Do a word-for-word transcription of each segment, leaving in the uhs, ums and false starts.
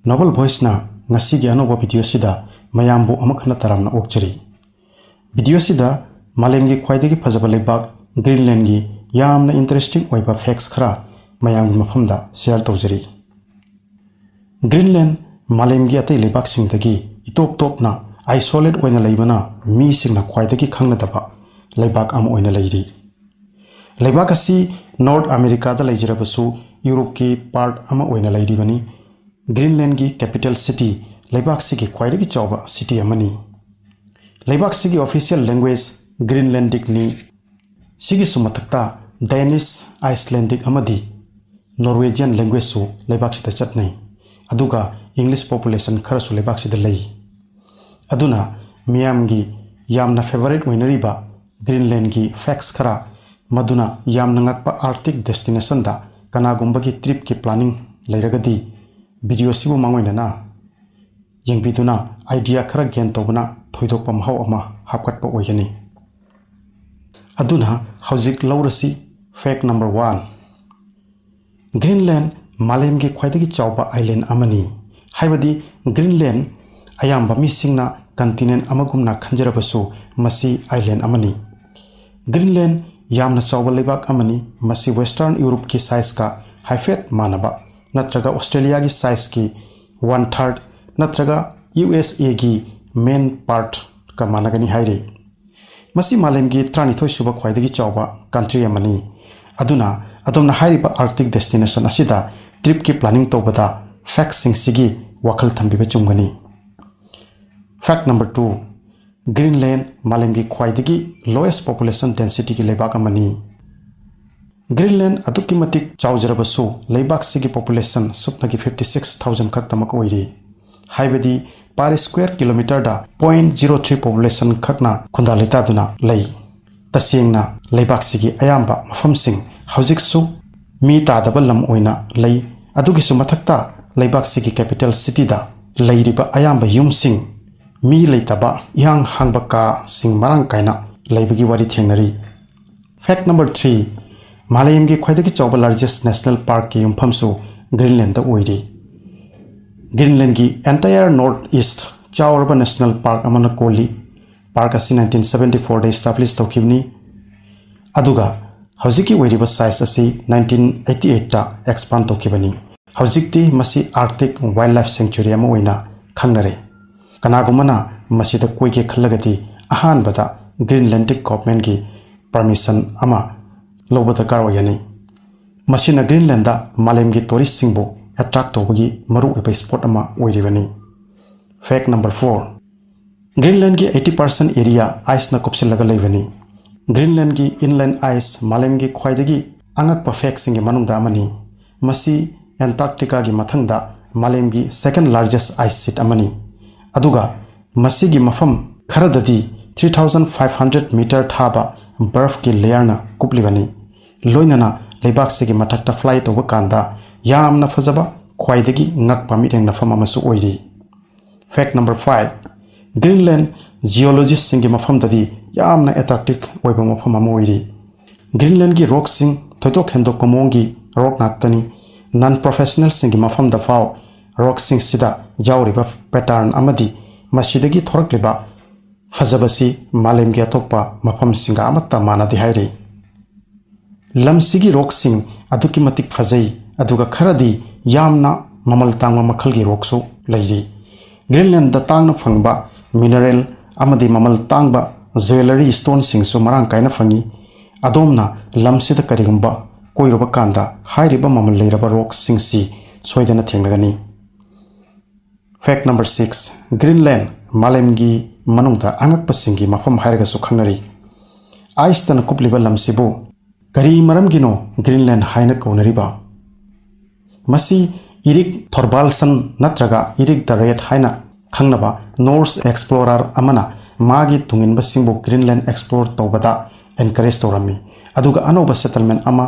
Noble Voice ꯅ ꯉꯁꯤꯒꯤ ꯑꯅꯧꯕ video ꯁꯤꯗ ꯃꯌꯥꯝꯕꯨ ꯑꯃꯨꯛ ꯍꯟꯅ ꯇꯔꯥꯝꯅ ꯑꯣꯛꯆꯔꯤ꯫ Video ꯁꯤꯗ ꯃꯥꯂꯦꯝꯒꯤ ꯈ꯭ꯋꯥꯏꯗꯒꯤ ꯐꯖꯕ ꯂꯩꯕꯥꯛ Greenland ꯒꯤ ꯌꯥꯝꯅ interesting ꯑꯣꯏꯕ facts ꯈꯔ ꯃꯌꯥꯝꯒꯤ ꯃꯐꯝꯗ share ꯇꯧꯖꯔꯤ꯫ Greenland ꯃꯥꯂꯦꯝꯒꯤ ꯑꯇꯩ ꯂꯩꯕꯥꯛꯁꯤꯡꯗꯒꯤ ꯏꯇꯣꯞ ꯇꯣꯞꯅ isolate ꯑꯣꯏꯅ ꯂꯩꯕꯅ ꯃꯤꯁꯤꯡꯅ ꯈ꯭ꯋꯥꯏꯗꯒꯤ ꯈꯪꯅꯗꯕ ꯂꯩꯕꯥꯛ ꯑꯃ ꯑꯣꯏꯅ ꯂꯩꯔꯤ꯫ ꯂꯩꯕꯥꯛ ꯑꯁꯤ North America ꯗ ꯂꯩꯖꯔꯕꯁꯨ Europe ꯀꯤ part ꯑꯃ ꯑꯣꯏꯅ ꯂꯩꯔꯤꯕꯅꯤ꯫ Greenland ꯒꯤ capital city ꯂꯩꯕꯥꯛꯁꯤꯒꯤ ꯈ꯭ꯋꯥꯏꯗꯒꯤ ꯆꯥꯎꯕ city ꯑꯃꯅꯤ꯫ ꯂꯩꯕꯥꯛꯁꯤꯒꯤ official language Greenlandic ꯅꯤ꯫ ꯁꯤꯒꯤꯁꯨ ꯃꯊꯛꯇ Danish, Icelandic ꯑꯃꯗꯤ Norwegian language ꯁꯨ ꯂꯩꯕꯥꯛꯁꯤꯗ ꯆꯠꯅꯩ꯫ ꯑꯗꯨꯒ English population ꯈꯔꯁꯨ ꯂꯩꯕꯥꯛꯁꯤꯗ ꯂꯩ꯫ ꯑꯗꯨꯅ ꯃꯤꯌꯥꯝꯒꯤ ꯌꯥꯝꯅ favourite ꯑꯣꯏꯅꯔꯤꯕ Greenland ꯒꯤ facts ꯈꯔ, ꯃꯗꯨꯅ ꯌꯥꯝꯅ ꯉꯛꯄ Arctic destination ꯗ ꯀꯅꯥꯒꯨꯝꯕꯒꯤ trip ꯀꯤ planning ꯂꯩꯔꯒꯗꯤ video ꯁꯤꯕꯨ ꯃꯥꯡꯑꯣꯏꯅꯅ ꯌꯦꯡꯕꯤꯗꯨꯅ idea ꯈꯔ gain ꯇꯧꯕꯅ ꯊꯣꯏꯗꯣꯛꯄ ꯃꯍꯥꯎ ꯑꯃ ꯍꯥꯞꯀꯠꯄ ꯑꯣꯏꯒꯅꯤ꯫ ꯑꯗꯨꯅ ꯍꯧꯖꯤꯛ ꯂꯧꯔꯁꯤ fact number one꯫ Greenland ꯃꯥꯂꯦꯝꯒꯤ ꯈ꯭ꯋꯥꯏꯗꯒꯤ ꯆꯥꯎꯕ island ꯑꯃꯅꯤ꯫ ꯍꯥꯏꯕꯗꯤ Greenland ꯑꯌꯥꯝꯕ ꯃꯤꯁꯤꯡꯅ continent ꯑꯃꯒꯨꯝꯅ ꯈꯟꯖꯔꯕꯁꯨ ꯃꯁꯤ island ꯑꯃꯅꯤ꯫ Greenland ꯌꯥꯝꯅ ꯆꯥꯎꯕ ꯂꯩꯕꯥꯛ ꯑꯃꯅꯤ꯫ ꯃꯁꯤ Western Europe ꯀꯤ size ꯀ ꯍꯥꯏꯐꯦꯠ ꯃꯥꯟꯅꯕ ꯅꯠꯇ꯭ꯔꯒ Australia ꯒꯤ size ꯀꯤ one third ꯅꯠꯇ꯭ꯔꯒ U S A ꯒꯤ main part ꯀ ꯃꯥꯟꯅꯒꯅꯤ ꯍꯥꯏꯔꯤ꯫ ꯃꯁꯤ ꯃꯥꯂꯦꯝꯒꯤ ꯇꯔꯥꯅꯤꯊꯣꯏ ꯁꯨꯕ ꯈ꯭ꯋꯥꯏꯗꯒꯤ ꯆꯥꯎꯕ country ꯑꯃꯅꯤ꯫ ꯑꯗꯨꯅ ꯑꯗꯣꯝꯅ ꯍꯥꯏꯔꯤꯕ Arctic destination ꯑꯁꯤꯗ trip ꯀꯤ planning ꯇꯧꯕꯗ facts ꯁꯤꯡꯁꯤꯒꯤ ꯋꯥꯈꯜ ꯊꯝꯕꯤꯕ ꯆꯨꯝꯒꯅꯤ꯫ Fact number two, Greenland ꯃꯥꯂꯦꯝꯒꯤ ꯈ꯭ꯋꯥꯏꯗꯒꯤ lowest population density ꯒꯤ ꯂꯩꯕꯥꯛ ꯑꯃꯅꯤ꯫ Greenland ꯑꯗꯨꯛꯀꯤ ꯃꯇꯤꯛ ꯆꯥꯎꯖꯔꯕꯁꯨ ꯂꯩꯕꯥꯛꯁꯤꯒꯤ population ꯁꯨꯞꯅꯒꯤ fifty six thousand ꯈꯛꯇꯃꯛ ꯑꯣꯏꯔꯤ꯫ ꯍꯥꯏꯕꯗꯤ per square kilometer ꯗ point zero three population ꯈꯛꯅ ꯈꯨꯟꯗꯥ ꯂꯩꯇꯥꯗꯨꯅ ꯂꯩ꯫ ꯇꯁꯦꯡꯅ ꯂꯩꯕꯥꯛꯁꯤꯒꯤ ꯑꯌꯥꯝꯕ ꯃꯐꯝꯁꯤꯡ ꯍꯧꯖꯤꯛꯁꯨ ꯃꯤ ꯇꯥꯗꯕ ꯂꯝ ꯑꯣꯏꯅ ꯂꯩ꯫ ꯑꯗꯨꯒꯤꯁꯨ ꯃꯊꯛꯇ ꯂꯩꯕꯥꯛꯁꯤꯒꯤ capital city ꯗ ꯂꯩꯔꯤꯕ ꯑꯌꯥꯝꯕ ꯌꯨꯝꯁꯤꯡ ꯃꯤ ꯂꯩꯇꯕ ꯏꯍꯥꯡ ꯍꯥꯡꯕ ꯀꯥꯁꯤꯡ ꯃꯔꯥꯡ ꯀꯥꯏꯅ ꯂꯩꯕꯒꯤ ꯋꯥꯔꯤ ꯊꯦꯡꯅꯔꯤ꯫ Fact number three, ꯃꯥꯂꯦꯝꯒꯤ ꯈ꯭ꯋꯥꯏꯗꯒꯤ ꯆꯥꯎꯕ largest national park ꯀꯤ ꯌꯨꯝꯐꯝꯁꯨ Greenland ꯗ ꯑꯣꯏꯔꯤ꯫ ꯒ꯭ꯔꯤꯟꯂꯦꯟꯒꯤ entire North East ꯆꯥꯎꯔꯕ ꯅꯦꯁꯅꯦꯜ ꯄꯥꯔꯛ ꯑꯃꯅ ꯀꯣꯜꯂꯤ꯫ ꯄꯥꯔꯛ ꯑꯁꯤ ꯅꯥꯏꯟꯇꯤꯟ ꯁꯕꯦꯟꯇꯤ ꯐꯣꯔꯗ ꯏꯁꯇꯥꯕ꯭ꯂꯤꯁ ꯇꯧꯈꯤꯕꯅꯤ꯫ ꯑꯗꯨꯒ ꯍꯧꯖꯤꯛꯀꯤ ꯑꯣꯏꯔꯤꯕ ꯁꯥꯏꯖ ꯑꯁꯤ ꯅꯥꯏꯟꯇꯤꯟ ꯑꯩꯠꯇꯤ ꯑꯩꯠꯇ ꯑꯦꯛꯁꯄꯥꯟ ꯇꯧꯈꯤꯕꯅꯤ꯫ ꯍꯧꯖꯤꯛꯇꯤ ꯃꯁꯤ Arctic Wildlife Sanctuary ꯑꯃ ꯑꯣꯏꯅ ꯈꯪꯅꯔꯦ꯫ ꯀꯅꯥꯒꯨꯝꯕꯅ ꯃꯁꯤꯗ ꯀꯣꯏꯒꯦ ꯈꯜꯂꯒꯗꯤ ꯑꯍꯥꯟꯕꯗ ꯒ꯭ꯔꯤꯟꯂꯦꯟꯗꯤꯛ ꯒꯣꯚꯔꯟꯃꯦꯟꯠꯀꯤ ꯄꯔꯃꯤꯁꯟ ꯑꯃ ꯂꯧꯕ ꯗꯔꯀꯥꯔ ꯑꯣꯏꯒꯅꯤ꯫ ꯃꯁꯤꯅ ꯒ꯭ꯔꯤꯟꯂꯦꯟꯗ ꯃꯥꯂꯦꯝꯒꯤ ꯇꯨꯔꯤꯁꯁꯤꯡꯕꯨ ꯑꯦꯇ꯭ꯔꯥꯛ ꯇꯧꯕꯒꯤ ꯃꯔꯨꯑꯣꯏꯕ ꯏꯁꯄꯣꯠ ꯑꯃ ꯑꯣꯏꯔꯤꯕꯅꯤ꯫ ꯐꯦꯛ ꯅꯝꯕꯔ ꯐꯣꯔ, ꯒ꯭ꯔꯤꯟꯂꯦꯟꯒꯤ ꯑꯩꯠꯇꯤ ꯄꯥꯔꯁꯦꯟ ꯑꯦꯔꯤꯌꯥ ꯑꯥꯏꯁꯅ ꯀꯨꯞꯁꯤꯜꯂꯒ ꯂꯩꯕꯅꯤ꯫ ꯒ꯭ꯔꯤꯟꯂꯦꯟꯒꯤ ꯏꯟꯂꯦꯟ ꯑꯥꯏꯁ ꯃꯥꯂꯦꯝꯒꯤ ꯈ꯭ꯋꯥꯏꯗꯒꯤ ꯑꯉꯛꯄ ꯐꯦꯛꯁꯤꯡꯒꯤ ꯃꯅꯨꯡꯗ ꯑꯃꯅꯤ꯫ ꯃꯁꯤ ꯑꯦꯟꯇꯥꯔꯛꯇꯤꯀꯥꯒꯤ ꯃꯊꯪꯗ ꯃꯥꯂꯦꯝꯒꯤ ꯁꯦꯀꯦꯟ ꯂꯥꯔꯖꯦꯁ ꯑꯥꯏꯁ ꯁꯤꯠ ꯑꯃꯅꯤ꯫ ꯑꯗꯨꯒ ꯃꯁꯤꯒꯤ ꯃꯐꯝ ꯈꯔꯗꯗꯤ three thousand five hundred metre ꯊꯥꯕ ꯕꯔꯐꯀꯤ ꯂꯦꯌꯔꯅ ꯀꯨꯞꯂꯤꯕꯅꯤ꯫ ꯂꯣꯏꯅꯅ ꯂꯩꯕꯥꯛꯁꯤꯒꯤ ꯃꯊꯛꯇ ꯐ꯭ꯂꯥꯏ ꯇꯧꯕ ꯀꯥꯟꯗ ꯌꯥꯝꯅ ꯐꯖꯕ, ꯈ꯭ꯋꯥꯏꯗꯒꯤ ꯉꯛꯄ ꯃꯤꯠꯌꯦꯡ ꯅꯐꯝ ꯑꯃꯁꯨ ꯑꯣꯏꯔꯤ꯫ ꯐꯦꯛ ꯅꯝꯕꯔ ꯐꯥꯏꯚ, ꯒ꯭ꯔꯤꯟꯂꯦꯟ ꯖꯤꯑꯣꯂꯣꯖꯤꯁꯁꯤꯡꯒꯤ ꯃꯐꯝꯗꯗꯤ ꯌꯥꯝꯅ ꯑꯦꯇ꯭ꯔꯦꯛꯇꯤꯚ ꯑꯣꯏꯕ ꯃꯐꯝ ꯑꯃ ꯑꯣꯏꯔꯤ꯫ ꯒ꯭ꯔꯤꯟꯂꯦꯟꯒꯤ ꯔꯣꯛꯁꯤꯡ ꯊꯣꯏꯗꯣꯛ ꯍꯦꯟꯗꯣꯛꯄ ꯃꯑꯣꯡꯒꯤ ꯔꯣꯛ ꯉꯥꯛꯇꯅꯤ꯫ ꯅꯟ ꯄ꯭ꯔꯣꯐꯦꯁꯅꯦꯜꯁꯤꯡꯒꯤ ꯃꯐꯝꯗ ꯐꯥꯎ ꯔꯣꯛꯁꯤꯡꯁꯤꯗ ꯌꯥꯎꯔꯤꯕ ꯄꯦꯇꯔꯟ ꯑꯃꯗꯤ ꯃꯁꯤꯗꯒꯤ ꯊꯣꯔꯛꯂꯤꯕ ꯐꯖꯕꯁꯤ ꯃꯥꯂꯦꯝꯒꯤ ꯑꯇꯣꯞꯄ ꯃꯐꯝꯁꯤꯡꯒ ꯑꯃꯠꯇ ꯃꯥꯟꯅꯗꯦ ꯍꯥꯏꯔꯤ꯫ ꯂꯝꯁꯤꯒꯤ ꯔꯣꯛꯁꯤꯡ ꯑꯗꯨꯛꯀꯤ ꯃꯇꯤꯛ ꯐꯖꯩ, ꯑꯗꯨꯒ ꯈꯔꯗꯤ ꯌꯥꯝꯅ ꯃꯃꯜ ꯇꯥꯡꯕ ꯃꯈꯜꯒꯤ ꯔꯣꯛꯁꯨ ꯂꯩꯔꯤ꯫ ꯒ꯭ꯔꯤꯟꯂꯦꯟꯗ ꯇꯥꯡꯅ ꯐꯪꯕ ꯃꯤꯅꯔꯦꯜ ꯑꯃꯗꯤ ꯃꯃꯜ ꯇꯥꯡꯕ ꯖ꯭ꯋꯦꯂꯔꯤ ꯁ꯭ꯇꯣꯟꯁꯤꯡꯁꯨ ꯃꯔꯥꯡ ꯀꯥꯏꯅ ꯐꯪꯏ꯫ ꯑꯗꯣꯝꯅ ꯂꯝꯁꯤꯗ ꯀꯔꯤꯒꯨꯝꯕ ꯀꯣꯏꯔꯨꯕ ꯀꯥꯟꯗ ꯍꯥꯏꯔꯤꯕ ꯃꯃꯜ ꯂꯩꯔꯕ ꯔꯣꯛꯁꯤꯡꯁꯤ ꯁꯣꯏꯗꯅ ꯊꯦꯡꯅꯒꯅꯤ꯫ ꯐꯦꯛ ꯅꯝꯕꯔ ꯁꯤꯛꯁ, ꯒ꯭ꯔꯤꯟꯂꯦꯟ ꯃꯥꯂꯦꯝꯒꯤ ꯃꯅꯨꯡꯗ ꯑꯉꯛꯄꯁꯤꯡꯒꯤ ꯃꯐꯝ ꯍꯥꯏꯔꯒꯁꯨ ꯈꯪꯅꯔꯤ꯫ ꯑꯥꯏꯁꯇꯅ ꯀꯨꯞꯂꯤꯕ ꯂꯝꯁꯤꯕꯨ ꯀꯔꯤ ꯃꯔꯝꯒꯤꯅꯣ ꯒ꯭ꯔꯤꯟꯂꯦꯟ ꯍꯥꯏꯅ ꯀꯧꯅꯔꯤꯕ? ꯃꯁꯤ ꯏꯔꯤꯛ ꯊꯣꯔꯕꯥꯜꯁꯟ ꯅꯠꯇ꯭ꯔꯒ ꯏꯔꯤꯛ ꯗ ꯔꯦꯠ ꯍꯥꯏꯅ ꯈꯪꯅꯕ ꯅꯣꯔꯁ ꯑꯦꯛꯁꯄ꯭ꯂꯣꯔꯔ ꯑꯃꯅ ꯃꯥꯒꯤ ꯇꯨꯡꯏꯟꯕꯁꯤꯡꯕꯨ ꯒ꯭ꯔꯤꯟꯂꯦꯟ ꯑꯦꯛꯁꯄ꯭ꯂꯣꯔ ꯇꯧꯕꯗ ꯑꯦꯟꯀꯔꯦꯖ ꯇꯧꯔꯝꯃꯤ, ꯑꯗꯨꯒ ꯑꯅꯧꯕ ꯁꯦꯇꯜꯃꯦꯟ ꯑꯃ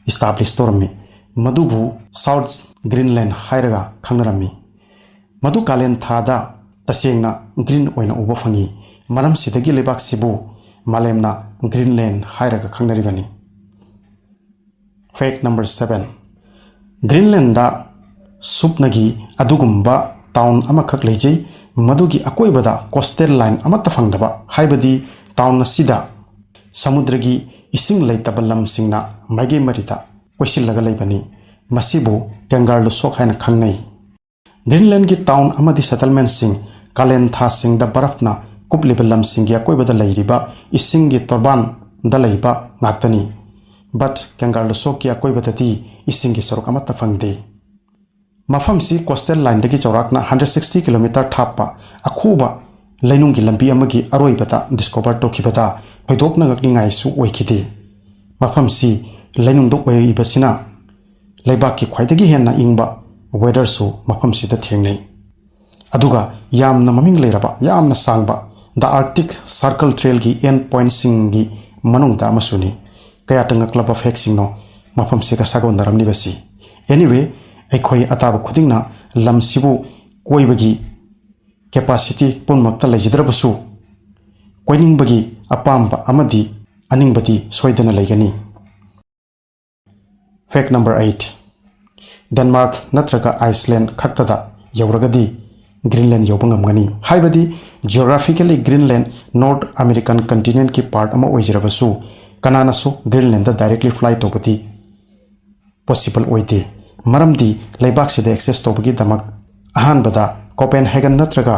ꯏꯁꯇꯥꯕ꯭ꯂꯤꯁ ꯇꯧꯔꯝꯃꯤ, ꯃꯗꯨꯕꯨ ꯁꯥꯎꯠ ꯒ꯭ꯔꯤꯟꯂꯦꯟ ꯍꯥꯏꯔꯒ ꯈꯪꯅꯔꯝꯃꯤ꯫ ꯃꯗꯨ ꯀꯥꯂꯦꯟ ꯊꯥꯗ ꯇꯁꯦꯡꯅ ꯒ꯭ꯔꯤꯟ ꯑꯣꯏꯅ ꯎꯕ ꯐꯪꯏ꯫ ꯃꯔꯝꯁꯤꯗꯒꯤ ꯂꯩꯕꯥꯛꯁꯤꯕꯨ ꯃꯥꯂꯦꯝꯅ ꯒ꯭ꯔꯤꯟꯂꯦꯟ ꯍꯥꯏꯔꯒ ꯈꯪꯅꯔꯤꯕꯅꯤ꯫ ꯐꯦꯛ ꯅꯝꯕꯔ ꯁꯚꯦꯟ, ꯒ꯭ꯔꯤꯟꯂꯦꯟꯗ ꯁꯨꯞꯅꯒꯤ ꯑꯗꯨꯒꯨꯝꯕ ꯇꯥꯎꯟ ꯑꯃꯈꯛ ꯂꯩꯖꯩ, ꯃꯗꯨꯒꯤ ꯑꯀꯣꯏꯕꯗ ꯀꯣꯁꯇꯦꯜ ꯂꯥꯏꯟ ꯑꯃꯠꯇ ꯐꯪꯗꯕ, ꯍꯥꯏꯕꯗꯤ ꯇꯥꯎꯟ ꯑꯁꯤꯗ ꯁꯃꯨꯗ꯭ꯔꯒꯤ ꯏꯁꯤꯡ ꯂꯩꯇꯕ ꯂꯝꯁꯤꯡꯅ ꯃꯥꯏꯀꯩ ꯃꯔꯤꯗ ꯀꯣꯏꯁꯤꯜꯂꯒ ꯂꯩꯕꯅꯤ꯫ ꯃꯁꯤꯕꯨ ꯀꯦꯡꯒꯥꯔꯂꯨꯁꯣꯛ ꯍꯥꯏꯅ ꯈꯪꯅꯩ꯫ ꯒ꯭ꯔꯤꯟꯂꯦꯟꯒꯤ ꯇꯥꯎꯟ ꯑꯃꯗꯤ ꯁꯦꯇꯜꯃꯦꯟꯠꯁꯤꯡ ꯀꯥꯂꯦꯟ ꯊꯥꯁꯤꯡꯗ ꯕꯔꯐꯅ ꯀꯨꯞꯂꯤꯕ ꯂꯝꯁꯤꯡꯒꯤ ꯑꯀꯣꯏꯕꯗ ꯂꯩꯔꯤꯕ ꯏꯁꯤꯡꯒꯤ ꯇꯣꯔꯕꯥꯟꯗ ꯂꯩꯕ ꯉꯥꯛꯇꯅꯤ꯫ ꯕꯠ ꯀꯦꯡꯒꯥꯔꯂꯨꯁꯣꯛꯀꯤ ꯑꯀꯣꯏꯕꯗꯗꯤ ꯏꯁꯤꯡꯒꯤ ꯁꯔꯨꯛ ꯑꯃꯠꯇ ꯐꯪꯗꯦ꯫ ꯃꯐꯝꯁꯤ ꯀꯣꯁꯇꯦꯜ ꯂꯥꯏꯟꯗꯒꯤ ꯆꯥꯎꯔꯥꯛꯅ ꯍꯟꯗ꯭ꯔꯦꯠ ꯁꯤꯛꯁꯇꯤ ꯀꯤꯂꯣꯃꯤꯇꯔ ꯊꯥꯞꯄ ꯑꯈꯨꯕ ꯂꯩꯅꯨꯡꯒꯤ ꯂꯝꯕꯤ ꯑꯃꯒꯤ ꯑꯔꯣꯏꯕꯗ ꯗꯤꯁꯀꯣꯚꯔ ꯇꯧꯈꯤꯕꯗ ꯊꯣꯏꯗꯣꯛꯅ ꯉꯛꯅꯤꯡꯉꯥꯏꯁꯨ ꯑꯣꯏꯈꯤꯗꯦ꯫ ꯃꯐꯝꯁꯤ ꯂꯩꯅꯨꯡꯗ ꯑꯣꯏꯔꯤꯕꯁꯤꯅ ꯂꯩꯕꯥꯛꯀꯤ ꯈ꯭ꯋꯥꯏꯗꯒꯤ ꯍꯦꯟꯅ ꯏꯪꯕ ꯋꯦꯗꯔꯁꯨ ꯃꯐꯝꯁꯤꯗ ꯊꯦꯡꯅꯩ꯫ ꯑꯗꯨꯒ ꯌꯥꯝꯅ ꯃꯃꯤꯡ ꯂꯩꯔꯕ, ꯌꯥꯝꯅ ꯁꯥꯡꯕ The Arctic Circle Trailꯒꯤ ꯑꯦꯟ ꯄꯣꯏꯟꯠꯁꯤꯡꯒꯤ ꯃꯅꯨꯡꯗ ꯑꯃꯁꯨꯅꯤ꯫ ꯀꯌꯥꯇ ꯉꯛꯂꯕ ꯐꯦꯛꯁꯤꯡꯅꯣ ꯃꯐꯝꯁꯤꯒ ꯁꯥꯒꯣꯟꯅꯔꯝꯂꯤꯕꯁꯤ꯫ Anyway, ꯑꯩꯈꯣꯏ ꯑꯇꯥꯕ ꯈꯨꯗꯤꯡꯅ ꯂꯝꯁꯤꯕꯨ ꯀꯣꯏꯕꯒꯤ ꯀꯦꯄꯥꯁꯤꯇꯤ ꯄꯨꯝꯅꯃꯛꯇ ꯂꯩꯖꯗ꯭ꯔꯕꯁꯨ, ꯀꯣꯏꯅꯤꯡꯕꯒꯤ ꯑꯄꯥꯝꯕ ꯑꯃꯗꯤ ꯑꯅꯤꯡꯕꯗꯤ ꯁꯣꯏꯗꯅ ꯂꯩꯒꯅꯤ꯫ Fact number eight, ꯗꯦꯟꯃꯥꯔꯛ ꯅꯠꯇ꯭ꯔꯒ ꯑꯥꯏꯁꯂꯦꯟ ꯈꯛꯇꯗ ꯌꯧꯔꯒꯗꯤ ꯒ꯭ꯔꯤꯟꯂꯦꯟ ꯌꯧꯕ ꯉꯝꯒꯅꯤ꯫ ꯍꯥꯏꯕꯗꯤ, geographically ꯒ꯭ꯔꯤꯟꯂꯦꯟ ꯅꯣꯔꯠ ꯑꯃꯦꯔꯤꯀꯟ ꯀꯟꯇꯤꯅꯦꯟꯠꯀꯤ ꯄꯥꯔꯠ ꯑꯃ ꯑꯣꯏꯖꯔꯕꯁꯨ, ꯀꯅꯥꯅꯁꯨ ꯒ꯭ꯔꯤꯟꯂꯦꯟꯗ ꯗꯥꯏꯔꯦꯛꯂꯤ ꯐ꯭ꯂꯥꯏ ꯇꯧꯕꯗꯤ ꯄꯣꯁꯤꯕꯜ ꯑꯣꯏꯗꯦ꯫ ꯃꯔꯝꯗꯤ ꯂꯩꯕꯥꯛꯁꯤꯗ ꯑꯦꯛꯁꯦꯁ ꯇꯧꯕꯒꯤꯗꯃꯛ ꯑꯍꯥꯟꯕꯗ ꯀꯣꯄꯦꯟꯍꯦꯒꯟ ꯅꯠꯇ꯭ꯔꯒ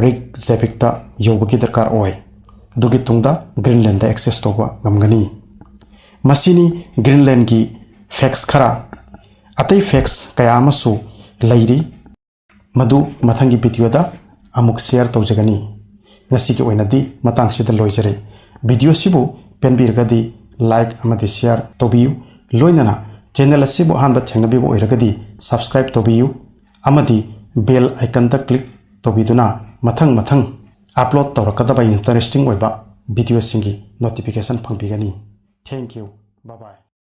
ꯔꯤꯛꯖꯦꯕꯤꯛꯇ ꯌꯧꯕꯒꯤ ꯗꯔꯀꯥꯔ ꯑꯣꯏ꯫ ꯑꯗꯨꯒꯤ ꯇꯨꯡꯗ ꯒ꯭ꯔꯤꯟꯂꯦꯟꯗ ꯑꯦꯛꯁꯦꯁ ꯇꯧꯕ ꯉꯝꯒꯅꯤ꯫ ꯃꯁꯤꯅꯤ ꯒ꯭ꯔꯤꯟꯂꯦꯟꯒꯤ ꯐꯦꯛꯁ ꯈꯔ꯫ ꯑꯇꯩ ꯐꯦꯛꯁ ꯀꯌꯥ ꯑꯃꯁꯨ ꯂꯩꯔꯤ, ꯃꯗꯨ ꯃꯊꯪꯒꯤ ꯚꯤꯗꯤꯑꯣꯗ ꯑꯃꯨꯛ ꯁꯤꯌꯔ ꯇꯧꯖꯒꯅꯤ꯫ ꯉꯁꯤꯒꯤ ꯑꯣꯏꯅꯗꯤ ꯃꯇꯥꯡꯁꯤꯗ ꯂꯣꯏꯖꯔꯦ꯫ ꯚꯤꯗꯤꯑꯣꯁꯤꯕꯨ ꯄꯦꯟꯕꯤꯔꯒꯗꯤ ꯂꯥꯏꯛ ꯑꯃꯗꯤ ꯁꯤꯌꯔ ꯇꯧꯕꯤꯌꯨ꯫ ꯂꯣꯏꯅꯅ ꯆꯦꯅꯦꯜ ꯑꯁꯤꯕꯨ ꯑꯍꯥꯟꯕ ꯊꯦꯡꯅꯕꯤꯕ ꯑꯣꯏꯔꯒꯗꯤ ꯁꯕꯁꯀ꯭ꯔꯥꯏꯕ ꯇꯧꯕꯤꯌꯨ ꯑꯃꯗꯤ ꯕꯦꯜ ꯑꯥꯏꯀꯟꯗ ꯀ꯭ꯂꯤꯛ ꯇꯧꯕꯤꯗꯨꯅ ꯃꯊꯪ ꯃꯊꯪ ꯑꯞꯂꯣꯗ ꯇꯧꯔꯛꯀꯗꯕ ꯏꯟꯇꯔꯦꯁꯇꯤꯡ ꯑꯣꯏꯕ ꯚꯤꯗꯤꯑꯣꯁꯤꯡꯒꯤ ꯅꯣꯇꯤꯐꯤꯀꯦꯁꯟ ꯐꯪꯕꯤꯒꯅꯤ꯫ Thank you. Bye bye.